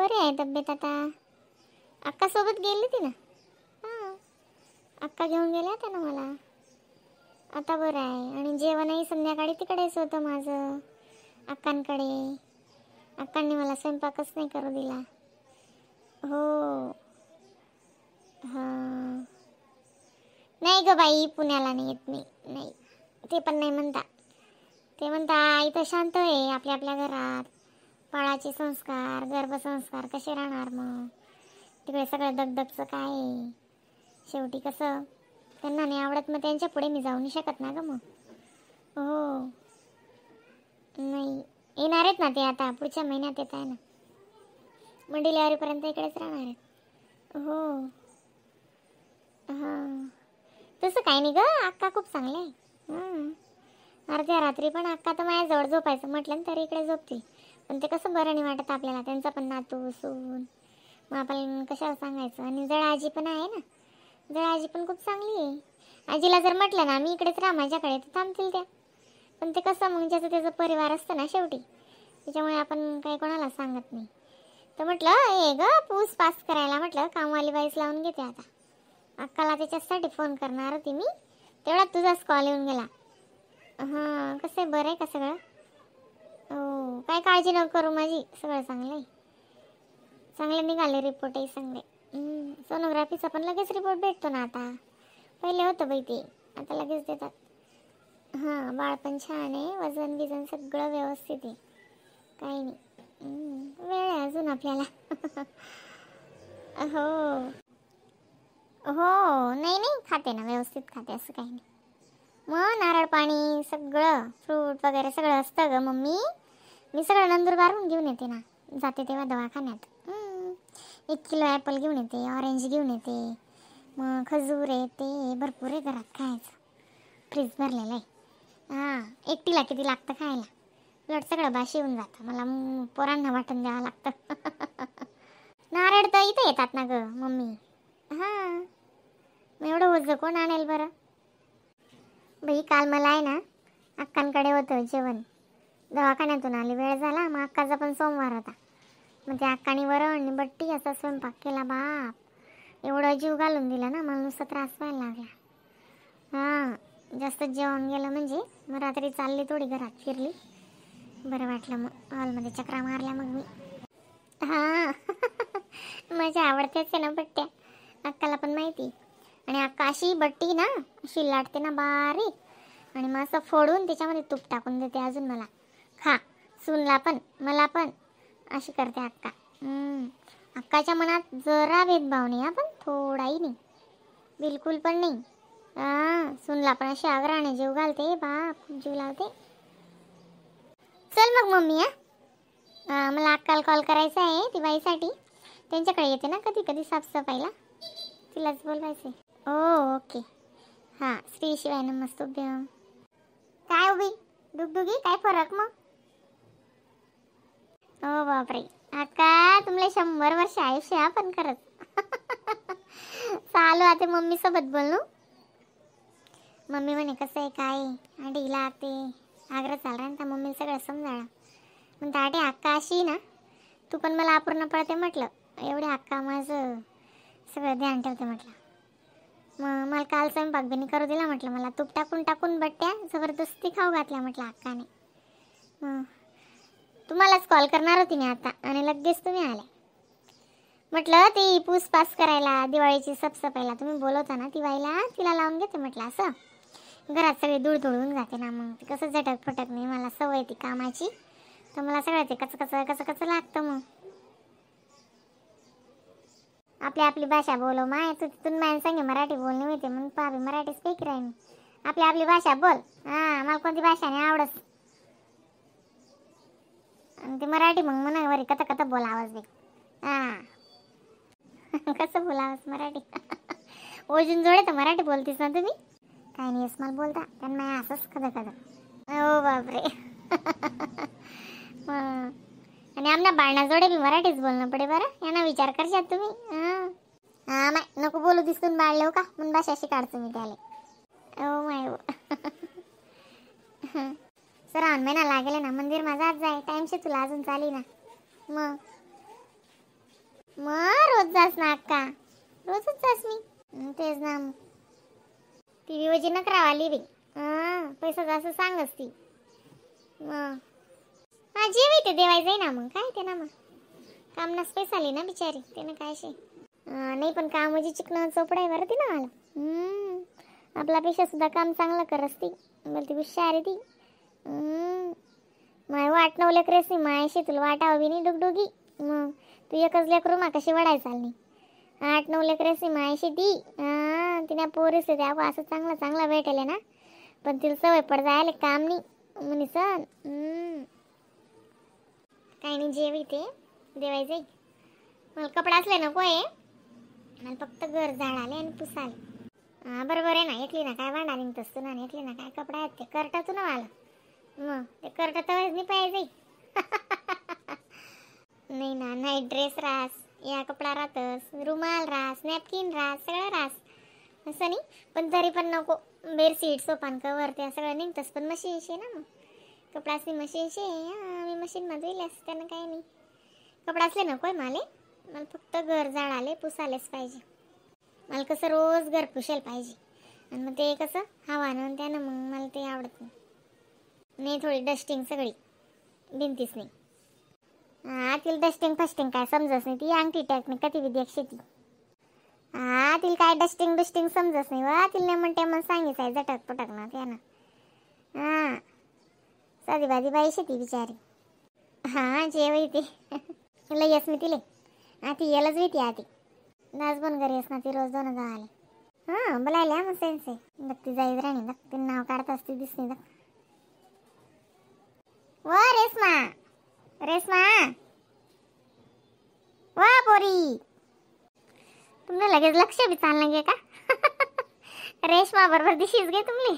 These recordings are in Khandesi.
बरी आहे तब्येत आता. अक्कासोबत गेली ती ना. हां, अक्का घेऊन गेल्या होत्या ना मला. आता बरं आहे. आणि जेवणही संध्याकाळी तिकडेच होतं माझं, अक्कांकडे. अक्कांनी मला स्वयंपाकच नाही करू दिला. हो हां, नाही ग बाई, पुण्याला नाही येत मी. नाही, ते पण नाही म्हणता. ते म्हणता इथं शांत आहे आपल्या आपल्या घरात. बाळाचे संस्कार, गर्भसंस्कार कसे राहणार मग तिकडे? सगळं दगदगचं काय आहे? शेवटी कसं त्यांना नाही आवडत, मग त्यांच्या पुढे मी जाऊ नाही शकत ना ग मग. हो, नाही येणार आहेत ना ते, आता पुढच्या महिन्यात येत आहे ना. मग डिलेवरीपर्यंत इकडेच राहणार आहेत. हो हां, तसं काही नाही ग, अक्का खूप चांगलं आहे. हां, अर्ध्या रात्री पण अक्का तर माझ्याजवळ झोपायचं म्हटलं ना तरी इकडे झोपतील. पण ते कसं बरं नाही वाटत आपल्याला, त्यांचा पण नातू सून, मग आपण कशाला सांगायचं. आणि जळ आजी पण आहे ना, जळ आजी पण खूप चांगली आहे. आजीला जर म्हटलं ना मी इकडेच राहा माझ्याकडे, तर थांबतील त्या. पण ते कसं मग ज्याचं त्याचं परिवार असतं ना शेवटी, त्याच्यामुळे आपण काही कोणाला सांगत नाही. तर म्हटलं ये ग पूस पास करायला, म्हटलं कामवाली बाईस लावून घेते आता. अक्काला त्याच्यासाठी फोन करणार होती मी, तेवढा तुझाच कॉल येऊन गेला. हां, कसं आहे, बरं आहे का सगळं? हो, काय काळजी नको करू माझी, सगळं चांगलं आहे. चांगले निघाले रिपोर्टही चांगले. सोनोग्राफीचा पण लगेच रिपोर्ट भेटतो ना आता. पहिले होतं बाई ते, आता लगेच देतात. हां, बाळ पण छान आहे, वजन बिजन सगळं व्यवस्थित आहे, काही नाही. वेळ आहे अजून आपल्याला. हो हो, नाही नाही, खाते ना, व्यवस्थित खाते, असं काही नाही. मग नारळ पाणी सगळं, फ्रूट वगैरे सगळं असतं ग मम्मी. मी सगळं नंदुरबारहून घेऊन येते ना, जाते तेव्हा दवाखान्यात. 1 किलो ॲपल घेऊन येते, ऑरेंज घेऊन येते, मग खजूर आहे, ते भरपूर आहे घरात खायचं, फ्रीज भरलेलं आहे. हां, एकटीला किती लागतं खायला, उलट सगळं बाशी होऊन जातं, मला पोरांना वाटून द्यावं लागतं. नारळ तर इथं येतात ना ग मम्मी. हां, मग एवढं ओझं कोण आणेल बरं. बाई काल मला आहे ना अक्कांकडे होतं जेवण, दवाखान्यातून आली, वेळ झाला. मग अक्काचा पण सोमवार होता, मग त्या अक्कानी वरण आणि बट्टी असा स्वयंपाक केला. बाप, एवढं जीव घालून दिला ना मला, नुसता त्रास व्हायला लागला. हां, जास्त जेवण गेलं म्हणजे. मग रात्री चालली थोडी घरात फिरली, बरं वाटलं. मग हॉलमध्ये चकरा मारल्या मग मी. हां, माझ्या आवडत्याच आहे ना बट्ट्या, अक्काला पण माहिती. आणि अक्का अशी बट्टी ना अशी लाटते ना बारीक, आणि मग असं फोडून त्याच्यामध्ये तूप टाकून देते अजून मला. खा, सूनला पण मला पण, अशी करते अक्का. अक्काच्या मनात जरा भेदभाव नाही, पण थोडाही नाही, बिलकुल पण नाही. हां, सूनला पण अशी आग्रहाने जीव घालते, बाप खूप जीव लावते. चल मग मम्मी, हां मला अक्काला कॉल करायचा आहे ती बाईसाठी, त्यांच्याकडे येते ना कधी कधी साफसफाईला, तिलाच बोलवायचं. हो ओके. हां, श्री शिवाय नमस्तुभ्यम. काय उभी डुगडुगी, काय फरक मग? हो बापरे अक्का, तुम्हाला 100 वर्ष आयुष्य आहे पण खरंच. चालू आता मम्मी सोबत बोलू. मम्मी म्हणे कसं आहे काय, आडीला ते आग्रह चालला ना, मम्मी सगळं समजाळा म्हणता. आडे अक्का अशी ना, तू पण मला अपूर्ण पडते म्हटलं, एवढे अक्का माझं सगळं ध्यान ठेवते म्हटलं. मग मला काल स्वयंपाक बी नाही करू दिला म्हटलं, मला तूप टाकून टाकून बट्ट्या जबरदस्ती खाऊ घातल्या म्हटलं अक्काने. मग तुम्हालाच कॉल करणार होती मी आता, आणि लगेच तुम्ही आले. म्हटलं ती पूस पास करायला, दिवाळीची सफसफाईला तुम्ही बोलवता ना ती बाईला, तिला लावून घेते म्हटलं. असं घरात सगळी धूळ धुळून जाते ना, मग ते कसं झटक फटक नाही, मला सवय ती कामाची, तर मला सगळं ते कचकच कचकच लागतं. मग आपली आपली भाषा बोलव माय, तू तिथून माय सांगे मराठी बोलणे होते म्हणून पाहते, मराठी स्पीकर आहे मी. आपली आपली भाषा बोल. हां, मला कोणती भाषा नाही आवडत, आणि ते मराठी मग म्हणा वरी कथा कथा बोलावंच बे. हां, कसं बोलावंच मराठी? ओजून जोडे तर मराठी बोलतीस ना तुम्ही, काय नाही मला बोलता त्यांना असंच कदा कदा. हो बापरे. आणि आमना बाळणा जोडे बी मराठीच बोलणं पडे बरं, यांना विचार करशात तुम्ही. हां हां माय नको बोलू दिसून बाळले हो का, म्हणून भाषा अशी काढतो मी त्याला. हो my हो. श्रावण महिना लागेल ना, मंदिर माझा आज जाय टाईमशी तुला अजून चाली ना मग. वजी नकरावाली बी. हां पैसा जास्त सांगच ती. मग हा जेवी ते देवाय जाई ना मग काय ते ना मग काम नस पैसा आली ना बिचारी त्यानं काय शे. नाही पण काम म्हणजे चिकन चोपडा आहे बरं ती ना मला. आपल्यापेक्षा सुद्धा काम चांगलं करस ती, बोलती हुशार आहे ती. माय वाट नऊ लेकरेस नाही मायशी तुला वाटावं बी नाही डुगडुगी. मग तू एकच लेकरू मा कशी वाढाय चालली. 8-9 लेकरेस नाही मायशी ती. हां तिने पोरीस त्या असं चांगला चांगला भेटेल ना, पण तिला सवय पड जायला काम नाही म्हणे सण. काही नाही जेवी ते देवाय जाई. मला कपडा असले नको आहे, मला फक्त घर झाडाले आणि पुसाले. हां बरोबर आहे ना, एकली ना काय भांडा निघतस तू ना, एकली ना काय कपडा आहेत ते करटा तू ना मला. मग ते करटा तर नाही पाहिजे. नाही ना नाईट ड्रेस रास, या कपडा राहतस, रुमाल रास, नॅपकिन रास, सगळं रास असं नाही. पण तरी पण नको बेडशीट सोपान कवर त्या सगळं निघतस. पण मशीन शे ना मग कपडासनी मशीन शे. मी मशीन मध्ये धुईल्यास त्यांना काही नाही. कपडा असले नको आहे माले, मला फक्त घर झाडाले पुसालेच पाहिजे. मला कसं रोज घर पुसायला पाहिजे आणि मग ते कसं हवानं त्यानं मग मला ते आवडत नाही. नाही थोडी डस्टिंग सगळी भिंतीच नाही. हां तिला डस्टिंग फस्टिंग काय समजत नाही, ती अंगठी टाक नाही कधी बी शेती. हां तिला काय डस्टिंग डस्टिंग समजत नाही वा, तिला नाही म्हणते मग सांगितलं झटक पटक ना त्यानं. हां साधी बाधी बाई शेती बिचारी. हां जेवाय ते लयस मी तिले आती यालाच भीती आती दास बन घरी ना ती रोज दोन आले. हां बोलायला मग सेन्स आहे ती जाईल राणी ती नाव काढत असते दिसणे. व रेश्मा रेश्मा वा पोरी तुम्हाला लगेच लक्ष बी चाललं गे का? रेश्मा बरोबर दिशीच गे तुमली.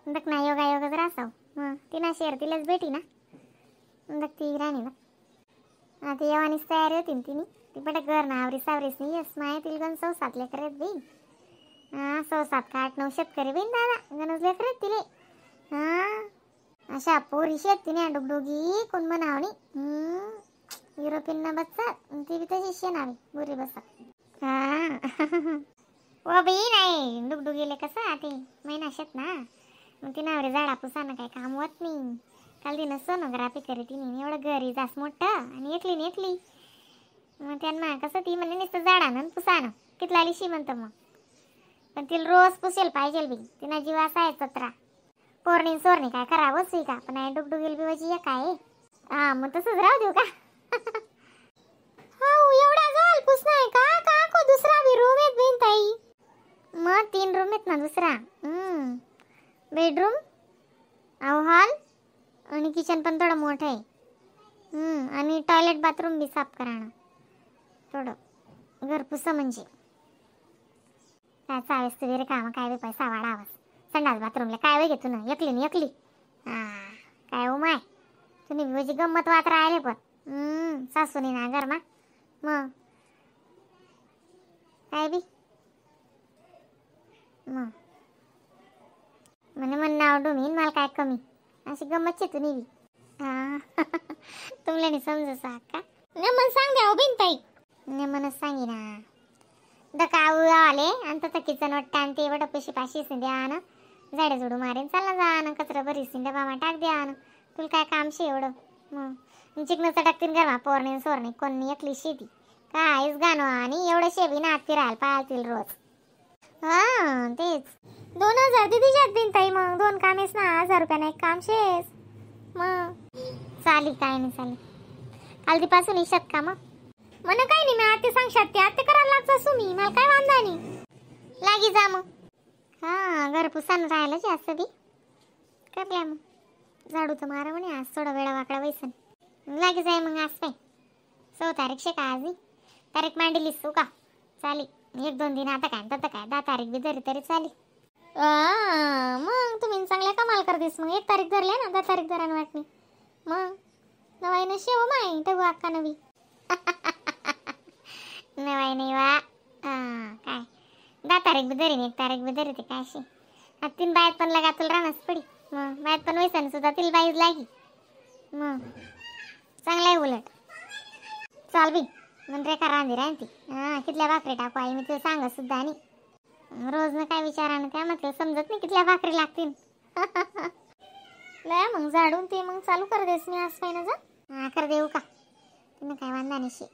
दक ना योगा योगाच रासाव मग ती ना शेअर तिलाच भेटी ना दक ती राणी ना. आता येवानीच तयारी होती ना तिने ती पटक घर ना आवरी सावरीच नाही यस माय तिला गण 6-7 लेकर आहेत बाई. हां 6-7 का 8-9 शेतकरी बाई दादा गणज लेकर आहेत तिले. हां अशा पोरी शेत तिने डुगडुगी कोण म्हणाव नाही. युरोपियन ना बच्चा ती बी तशी शेणावी बुरी बसा. हां व बाई नाही डुगडुगीले कसं ते महिना शेत ना मग ती नावरे झाडा पुसानं काय काम होत नाही. काल तिनं सोनोग्राफी करी तिने एवढं घरी जास मोठं आणि एकली न एकली मग त्यांना कसं ती म्हणे नुसतं झाडानं पुसानं कितला लिशी म्हणतं मग. पण तिला रोज पुसेल पाहिजे बी तिना जीव असा आहे सतरा पोरणी सोरणी काय करावंच का पण आहे डुगडुगील बी वजी काय. हां मग तसंच राहू देऊ का? हा एवढा जवळ पुसणं आहे का का को दुसरा बी रूम आहेत बहीण ताई? मग 3 रूम आहेत ना दुसरा बेडरूम हॉल आणि किचन पण थोडं मोठं आहे. आणि टॉयलेट बाथरूम बी साफ कराणं थोडं घर पुसं म्हणजे काय चावेस तू रे काम काय बी पैसा वाढावास संडास बाथरूमला काय वेळ घेतो ना एकली ना एकली. हां काय हो माय तुम्ही म्हणजे गंमत वात राहिले पण सासूनी ना घरमा मग काय बी मग म्हणे म्हण नाव डोमीन मला काय कमी अशी गंमत शे तुम्ही बी. हां तुम्हाला नाही समजत का? नाही मला सांग द्या बिन ताई. नाही म्हणत सांगी ना दकाऊ आले आणि तसं किचन वाटतं आणि ते एवढं पैसे पाशीच द्या ना झाडे झुडू मारेन चालला जा ना कचरा भरीस डबा टाक द्या ना तुला काय काम शे एवढं. मग चिकनचं टाकतील घरमा पोरणे सोरणे कोणी एकली शेती काहीच गाणं आणि एवढं शेबी ना आत फिरायला पाहतील रोज. हां तेच 2000 दिदी बिन ताई मग 2 कामेच ना 1000 रुपयानं एक काम शेस मग चाली काय नाही चाली कालदीपासून इशात का मग म्हण काय नाही मी आते सांगशात ते आते करायला लागत असू मी मला काय वांदा नाही लागी जा मग. हां घर पुसान राहिलं जास्त बी करल्या मग झाडू तर मारा म्हणे आज थोडा वेळा वाकडा वैसन लागी जाय मग आज पाय 100 तारीख शे का आज तारीख मांडलीस तू का चाली 1-2 दिन आता काय तसं काय 10 तारीख बी धरी तरी चाली. मग तुम्ही चांगल्या कमाल करतेस मग 1 तारीख धरले ना 10 तारीख धरा वाटणी मग नवाई न शेव माय टगू अक्का नवी. नवाई नाही वा काय 10 तारीख बी धरीन 1 तारीख बी धरी ते काय अशी आता 3 बायात पण लगा तुला राहणारच पडी मग बायात पण वैसन सुद्धा तिला बाईच लागी मग चांगला आहे उलट चाल बी मग रेखा रांधी राहते. हां कितल्या भाकरी टाकू आई मी तुला सांगत सुद्धा आणि रोज ना काय विचारानं त्या म्हटलं, समजत नाही कितल्या भाकरी लागतील. लय मग झाडून ते मग चालू कर देस मी आज पाहिजे जा. हा, कर देऊ का? तिनं काय वांदा नाही.